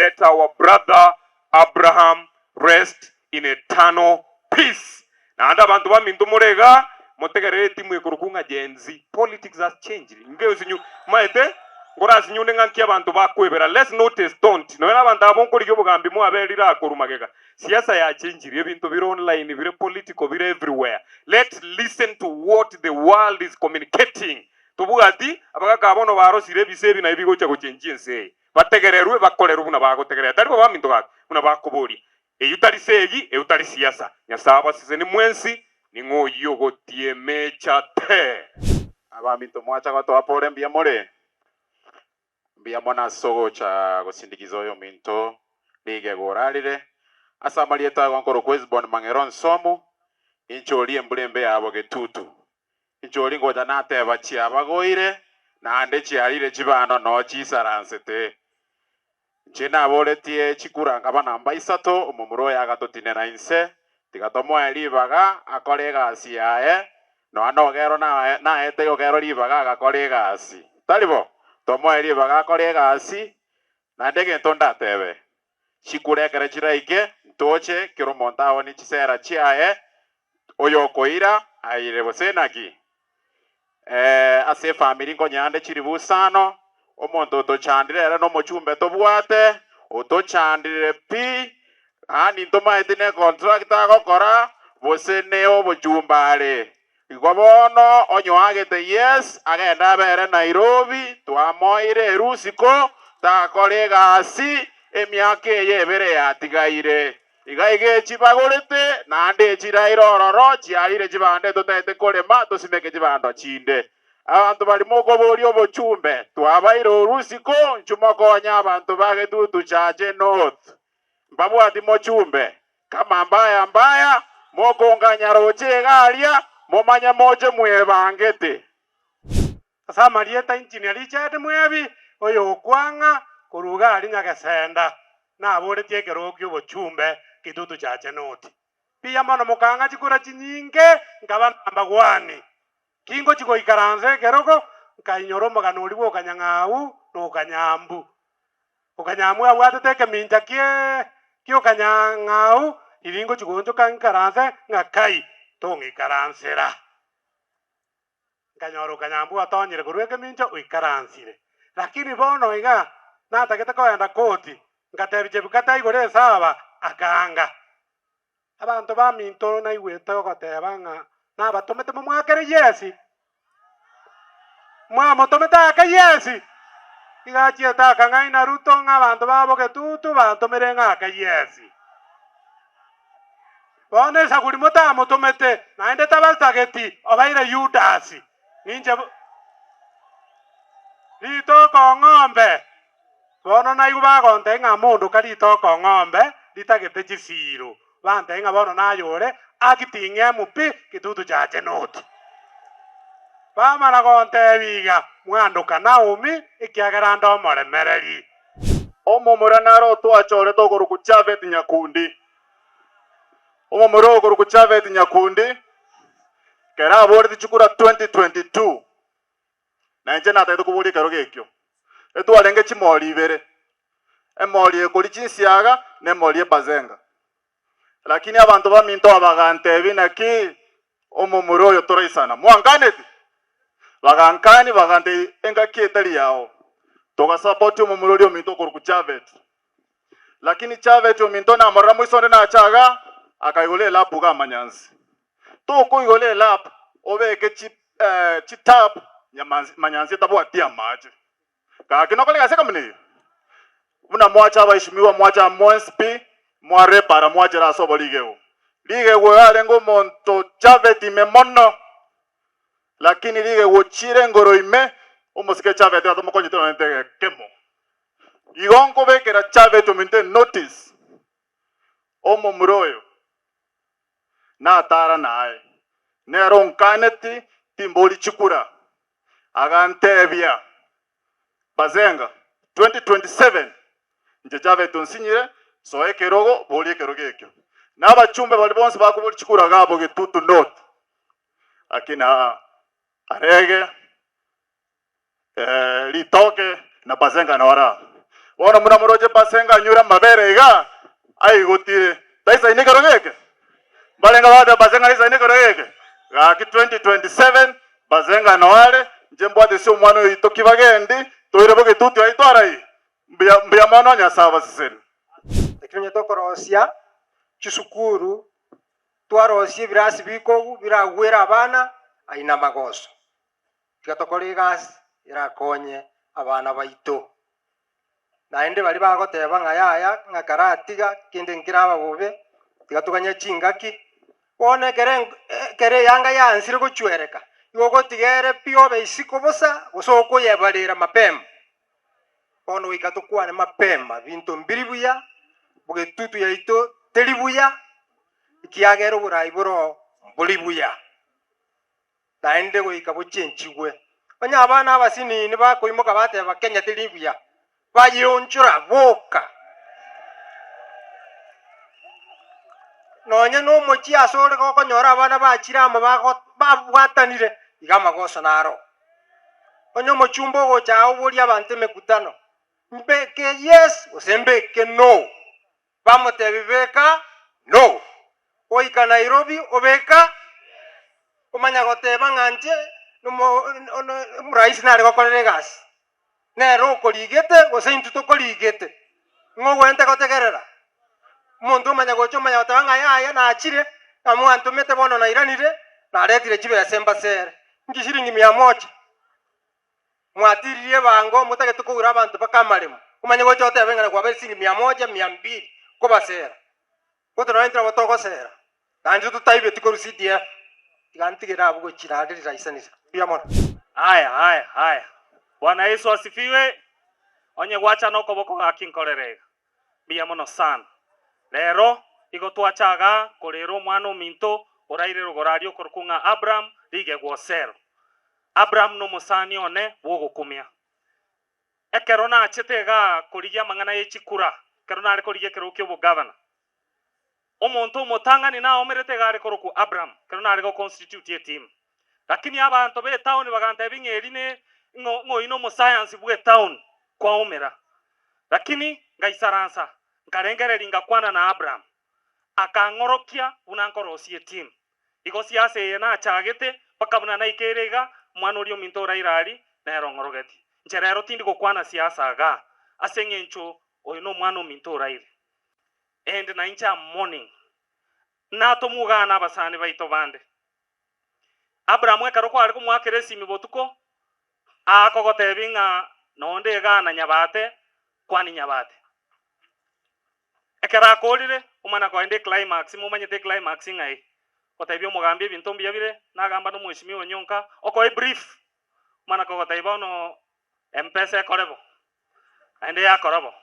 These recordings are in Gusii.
Let our brother Abraham rest in eternal peace. Naende abanto baminto more igaa, motegerere etimu ekorokwa ng'a Gen Z. Politics has changed. Ngesinyu, maete, nkorasinyune ng'a nki abanto bakwebera. Let's notice, don't. Nonya abanto abo nkorigia obogambi mwaberire aa korwa magega. Siasa yachenchire, ebinto bire online, bire political, bire everywhere. Let's listen to what the world is communicating. Tobwati abagaka aba bono barosire ebise ebi naye bigocha gochenchia ense eye. Bategererwe bakorerwe buna bagotegerera, tari bo baminto gaki, buna bakoboria. Eyio tari segi, eyio tari siasa. Nyasae abasesenie mwensi, ning'o oyio ogotiemecha te? Abaminto mwacha gotoa pore mbuya more? Mbuya mono ase ogocha gosindikiza oyominto rigego orarire. Ase amarieta ago nkorokwa Hesbon Mang'ero Nsomu, inche oria embura embe yabo getutu. Inche oria ngocha nateba chiabagoire, naende chiarire chibando noo chisaransete. Inche naboretie chikura nkaba namba isato, omomura oyo agatotinera inse, tiga tomoe ribaga akore egasi yaye, nonya nogero naete ogero ribaga agakora egasi. Tari bo? Tomoe ribaga akore egasi, naende egento ndatebe, chikura ekero chiraike, ntoche kera omonto aonie chisera chiaye, Oyokoira aire gose naki? Ee, ase efamiri nkonyande chilifu isano, omonto otochandire ere nomochumbe tobwate, otochandire pi, yaani ntomaeti ne contract agokora, gose ne obochumbe are. Igo bono onye oagete yes, agende abere Nairobi, twamoeire erusiko, takora egasi, emiaka eye ebere yatigaire. Iga iga echi bagorete, naende echiraire ororo, chiarire chibando etotaete korema, tosimeke chibando chinde. Abanto baria mokoboria obochumbe, twabaire orusiko, inchuo mokonye abanto ba Getutu Chache North. Mbabwati mochumbe, kama mbaya mbaya, mokonganya roche iga aria, momanye moche mwebangete. Ase amarieta Engineer Richard Mwebi, oyokwang'a korwa iga aria Nyagesenda, naboretie ekerogo ki'obochumbe Kitutu Chache North. Mbuya mono mokang'a chikura chinyinge nkaba namba gwani. Kingochia goikaransa ekerogo nkainyora omogano oria bwa Okanyang'au na Okanyambu. Okanyambu abwatete ekemincha kie ki'Okanyang'au riria ngochia goonchoka nkaranse ng'a kai tong'ikaransera. Nkanyora okanyambwa otonyire korwa ekemincha oikaransire. Lakini bono iga natagete kogenda koti, ngatebia Chebukati aigore esaba, akaanga. Abanto baminto naigwete ogoteba ng'a nabatomete momwakere Yesi. Mwamotomete aake Yesi? Iga achiete akang'aina Ruto ng'a abanto babo getutu bantomire ng'a ake Yesi. Bono esaguri motamotomete, naende tabasageti, obaire Yudasi. Ninche ritoko ng'ombe. Bono naigwe bagontebia ng'a mondoka ritoko ng'ombe ritagete chisiiro. Bantebia ng'a bono naye ore acting MP Kitutu Chache North. Bamana gontebia iga, mwandoka Naomi, ekiagera nde omoremereri. Omomura naro otwachorete okorokwa Jafeti Nyakundi. Omomura okorokwa Jafeti Nyakundi, kera aboreti chikura 2022, na inche natagete koboria ekerogo ekio, etwarenge chimori ibere, emori ekoria chinsiaga na emori ebazenga. Lakini abanto baminto aba bagantebia naki omomura oyo toraisana, mwankaneti? Bagankania bagantebia engaki etari yao, togasapoti omomura oria ominto okorokwa Jafeti. Lakini Jafeti ominto namorora moiso onde nache iga, akaigora elapu iga amanyansi. Tokoigora elapu obeke chi chitap nyamansi manyansi etabwati amache. Gaki nokore egasi ekamuna eyio? Buna mwacha abaishimiwa, mwacha mwensi pi, mwarebara mwachera ase oborigegu. Rigegu oyo arenge omonto Jafeti ime mono, lakini rigegu ochire engoro ime, omosike Jafeti atamokonyete nonye nekemo. Igo nkobekera Jafeti ominto enotice, omomura oyo natara naye, nere onkaneti timbori chikura. Agantebia, Bazenga, 2027 inche Jafeti onsinyire, soa ekerogo, boria ekerogo ekio. Na abachumbe baria bonsi bakoboria chikura gabo Getutu North, akina Arege, Ritoke na Bazenga noro aa. Bono buna moroche Basenga anyure amabere iga, aigotire, taisaini ekero geke? Mbarenge bagoteba Basenga taisaini ekero geke? Gaki 2027 Basenga noo are, inche mbwate ase omwana oito ki bagendi, toire bogetutu aito arai. Mbuya mbuya mono Nyasae abaseseni. Naki onye tokorosia chisukuru, twarosia ebirasi bikogu biragwere abana, ayio namagoso. Tiga tokore egasi erakonye abana baito. Naende baria bagoteba ng'a yaya, ng'a karatiga kende nkeraba bobe, tiga toganye chingaki. Bono ekero ekero eyanga yansire gochwereka, igo ogotiga ere pi obe isiko bosa, gose okoyebarera mapema. Bono goika tokwane mapema, binto mbiri buya, bogetutu yaito teri buya, ekiagera oborai boro mbori buya. naende goika bochenchigwe. Onye abana abasinini bakoimoka bateba Kenya teri buya, bayeonchora boka. Nonya nomochie asore gokonyora abana bachire amo babwatanire, iga amagoso naro. Onye omochumba ogocha aa oborie abanto emekutano, mbeke yes gose mbeke no, Bamotebia, Beka no. Goika Nairobi obeka omanya goteba ng'a inche omoraisi nare gokorera egasi. Nere okorigete gose intwe tokorigete. Ng'o ogwenerete gotegerera? Omonto omanya gocha omanya goteba ng'a yaya nachire, ng'a mwantomete bono nairanire, naretire chibesa mbasere. Inki shilingi mia moja? Mwatiririe ebango motagete koura abanto mpaka amaremo, omanye gocha otebe ng'a nakwabere shilingi mia moja, mia mbili, kobasera. Gote nonya intwe nabo togosera, naende totaibeti korwa CDF, tiga ntigere abwo gochia naende riraisanire. Mbuya mono. Haya, haya, haya. Bwana Yesu asifiwe. Onye gwacha nokoboko gaki nkorere iga. Mbuya mono sana. Rero igo twacha igaa korera omwana ominto oraire rogoro aria okorokwa ng'a Abraham rigegwa Osero. Abraham nomosani one bw'ogokumia. Ekero nachete igaa korigia amang'ana ye chikura, ekero nare korigia ekerogo ki'obogavana, omonto omotang'ani naomerete iga are korokwa Abraham, ekero nare go constitute etimu. Lakini abanto b'etaoni bagantebia ng'a eri ne ng'o ng'a oyio nomosayansi bw'etaoni kwaumera. Lakini ngaisaransa, nkarengereria ngakwana na Abraham, akang'orokia buna nkorosia etimu. Igo siasa eye nachagete mpaka buna naikeire iga, omwana oria ominto oraire aria nere ong'orogetie. Inche rero tindi gokwana siasa igaa, ase eng'encho oyo nomwana ominto oraire. And nainche am mourning. Natomugana nabasani baito bande. Abraham ekero kware komoakera esimi botuko, aakogotebia ng'a nonde igaa na Nyabate, kwani Nyabate. Ekero akoorire, omana koenda eclimax, momanyete eclimax ng'ai? Gotebia omogambi ebinto mbuya bire, nagamba nomweshimiwa onyonka, okoe ebrief, omana kogotebia bono Mpesa ekore bo, naende yakora bo.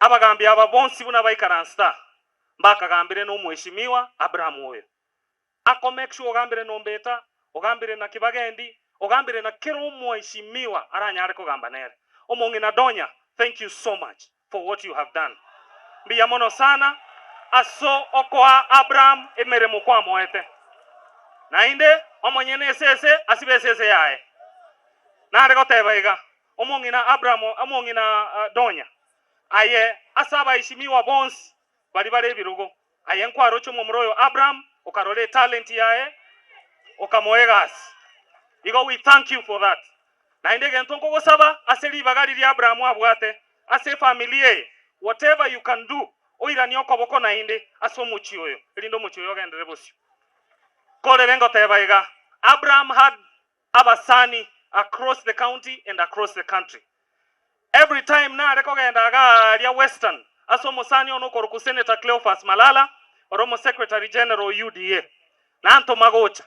Abagambi aba bonsi buna baikaransete aa, mbakagambire nomweshimiwa Abraham oyo. Ako make sure ogambire Nombeta, ogambire na Kibagendi, ogambire na kera omweshimiwa aranyare kogamba nere. Omong'ina Donya, thank you so much for what you have done. Mbuya mono sana ase okoa Abraham emeremo kwamoete. Naende omonyene esese asibe esese yaye. Nare goteba iga, omong'ina Abraham, omong'ina Donya, aye ase abaeshimiwa bonsi baria bare ebirogo, Aye nkwaroche omomura oyo Abraham, okarora etalenti yaye, okamoa egasi. Igo we thank you for that. Naende egento nkogosaba ase ribaga riria Abraham abwate ase efamiri eye, whatever you can do, oiranie okoboko naende ase omochie oyo, erinde omochie oyo ogenderere bosio. Korere ngoteba iga, Abraham had abasani across the county and across the country. Every time nare kogenda iga aria Western ase omosani one okorokwa Senator Cleophas Malala ore omo Secretary General o UDA nantoma gocha.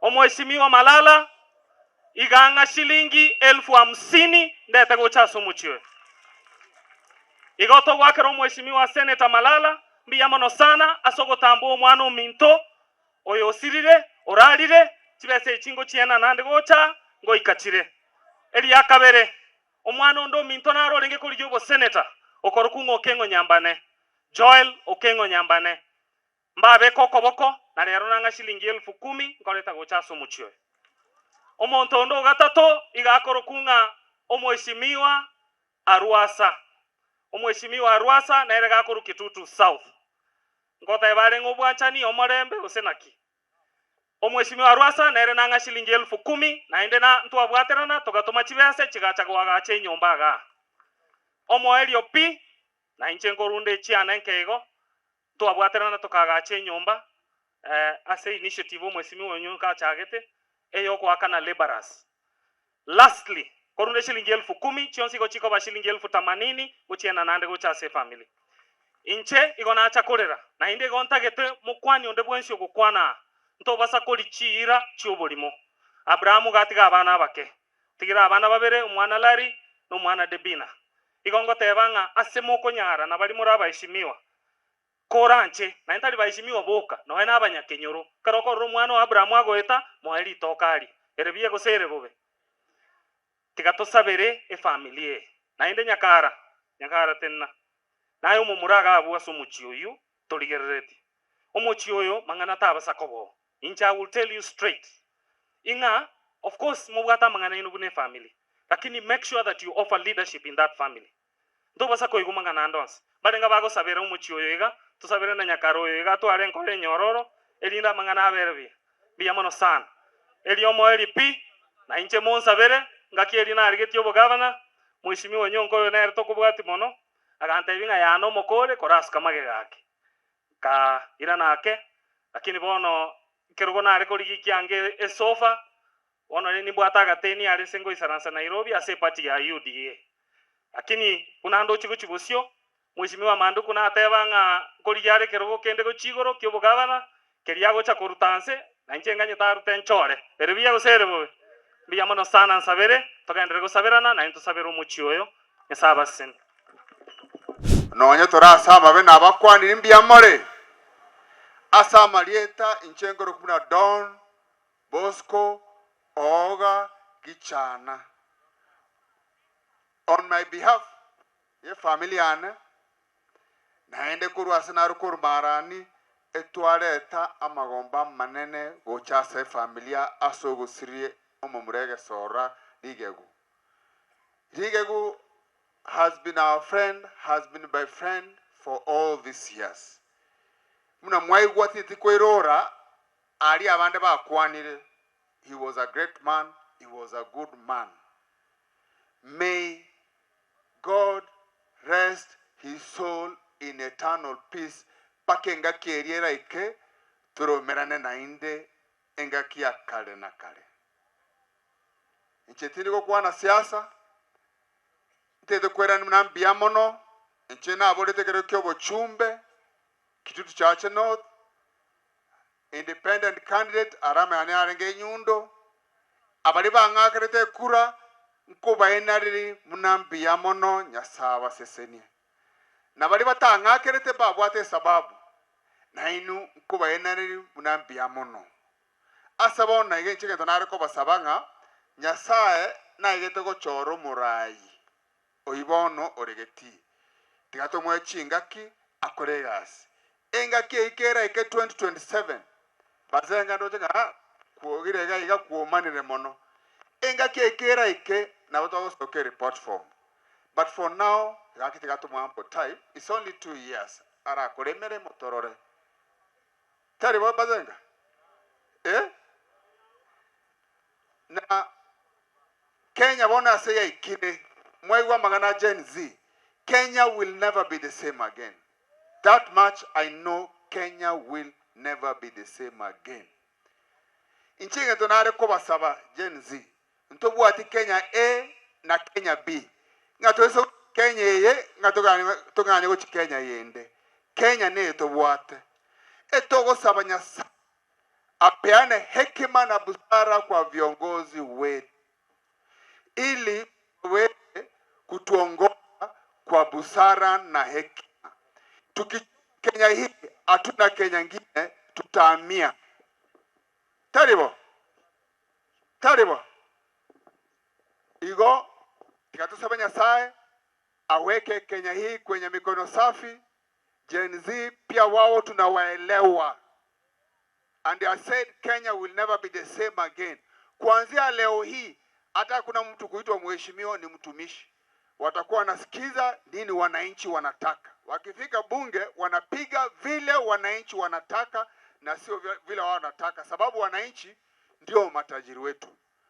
Omweshimiwa Malala iga ng'a shilingi elfu hamsini ndete gocha ase omochie oyo. Igo togoakera omweshimiwa Senator Malala mbuya mono sana ase ogotambua omwana ominto Oyo osirire, orarire, chibesa echi ngochiena naende gocha, ngoika chire. Eria kabere, omwana onde ominto naro orenge korigia oboseneta, okorokwa ng'a Okeng'o Nyambane, Joel Okeng'o Nyambane. Mbabeke okoboko, na rero nang'a shilingi elfu kumi nkoreta gocha ase omochie oyo. Omonto onde o gatato iga akorokwa ng'a Omweshimiwa. Arwasa. Omweshimiwa Arwasa nere gakorwa Kitutu South. Ngoteba are ng'a obwanchani, omorembe, gose naki? Omweshimiwa Arwasa nere nang'a shilingi elfu kumi, naende na ntwabwaterana togatoma chibese chigacha goagacha enyomba igaa. Omoerio pi, na inche nkorunda echiana enke igo, ntwabwaterana tokaagacha enyomba ase initiative omweshimiwa oyio nkachagete, eyogoakana labourers. Lastly, korunda eshilingi elfu kumi, chionsi igo chikoba shilingi elfu tamanini, gochiena naende gocha ase efamily. Inche igo nacha korera, naende igo ntagete mokwani onde bwensi ogokwana aa, ntobasa koria chiira chi'oborimo. Abrahamu gatiga abana abake, otigire abana babere, omwana Larry na omwana Debina. Igo ngoteba ng'a ase mokonyara na baria more abaeshimiwa, Koranche, naende tari baishimiwa boka, nonya nabanyakenyoro. Ekero okorora omwana o Abrahamu agoeta, moe ritoke arie, ere buya gose ere bobe. Tiga tosabere efamiri eye. Naende nyakara, nyakara tenena. Naye omomura iga abwo ase omochie oyio torigereretie. Omochie oyo mang'ana tabasa koba oo. Inche I will tell you straight, ing'a of course mobwate amang'ana aino buna efamiri, lakini make sure that you offer leadership in that family. Ntobasa koigwa mang'ana ande onsi. Barenge bagosabera omochie oyo iga, tosabere na nyakare oyo iga atware enkoro enyororo, erinde amang'ana abere buya. Mbuya mono sana. Erio omoerio pi, na inche monsabere, ngaki eria narigetie obogavana, Mheshimiwa Onyonka oyo nere tokobwatia mono, agantebia ng'a yane omokore korasuka magega ake. Nkairana ake, lakini bono ekerogo nare korigia ekiange esofa, Bono rende nimbwate agateni are ase ngoisaransa Nairobi ase eparty ya UDA. Lakini buna ndoche gochia bosio, Mheshimiwa Manduku nateba ng'a nkorigia are ekerogo kende gochia igoro ki'obogavana, keria agocha koruta nse, na inche nganyete arute nchore. Ere buya gose ere bobe? Mbuya mono sana nsabere, togenderere gosaberana naende tosabere omochie oyo, Nyasae abasesenie. Nonye tore ase amabe nabakwanire mbuya more ase amarieta inche nkorokwa buna Don Bosco Ooga Gichana. On my behalf ye family yane naende korwa ase nare korwa Marani etwareta amagomba amanene gocha ase efamilia ase ogosiria omomura egesora rigegu. Rigegu has been our friend, has been my friend for all these years. Buna mwaigwa titi koirora Aria abande bakwanire, he was a great man, he was a good man. May God rest his soul in eternal peace mpaka engaki eria eraike toromerane naende engaki ya kare na kare. Inche tindi gokwana siasa, ntete kwerani buna mbuya mono, inche naborete ekero kiobochumbe, Kitutu Chache North, Independent candidate aramanyane arenge enyundo, abaria bang'akerete ekura nkobaenareri buna mbuya mono Nyasae abasesenie. Na baria batang'akerete mbabwate esababu, nainwe nkobaenareri buna mbuya mono. Ase bono iga inche egento nare kobasaba ng'a Nyasae naigete gochora omorai Oyio bono ore getii. Tiga tomoe chingaki akore egasi. Engaki eyio keraike 2027, basenga ndoche ng'a kwogire iga iga kwomanire mono. Engaki eyio keraike nabo togosoka ereport form. But for now gaki tiga tomoe ample time, it's only 2 years arakore emeremo torore. Tari bo basenga? Eh? Na Kenya bono ase yaikire, mwaigwa amang'ana a Gen Z, Kenya will never be the same again. That much I know Kenya will never be the same again. Inche egento nare kobasaba Gen Z, ntobwati Kenya A na Kenya B. Ng'a toise Kenya eye ng'a toganye gochia Kenya yende. Kenya neye tobwate. Etogosaba Nyasaye apeane hekima na busara kwa viongozi wetu ili waweze kutuongoza kwa busara na hekima. Tuki Kenya hii hatuna Kenya ingine, tutahamia. Taribo taribo igo tiga tosabe Nyasaye aweke Kenya hii kwenye mikono safi. Gen Z pia wao tunawaelewa. And I said Kenya will never be the same again. Kuanzia leo hii hata kuna mtu kuitwa mheshimiwa ni mtumishi. Watakuwa wanasikiza nini wananchi wanataka. Wakifika bunge wanapiga vile wananchi wanataka na sio vile wao wanataka, sababu wananchi ndio matajiri wetu.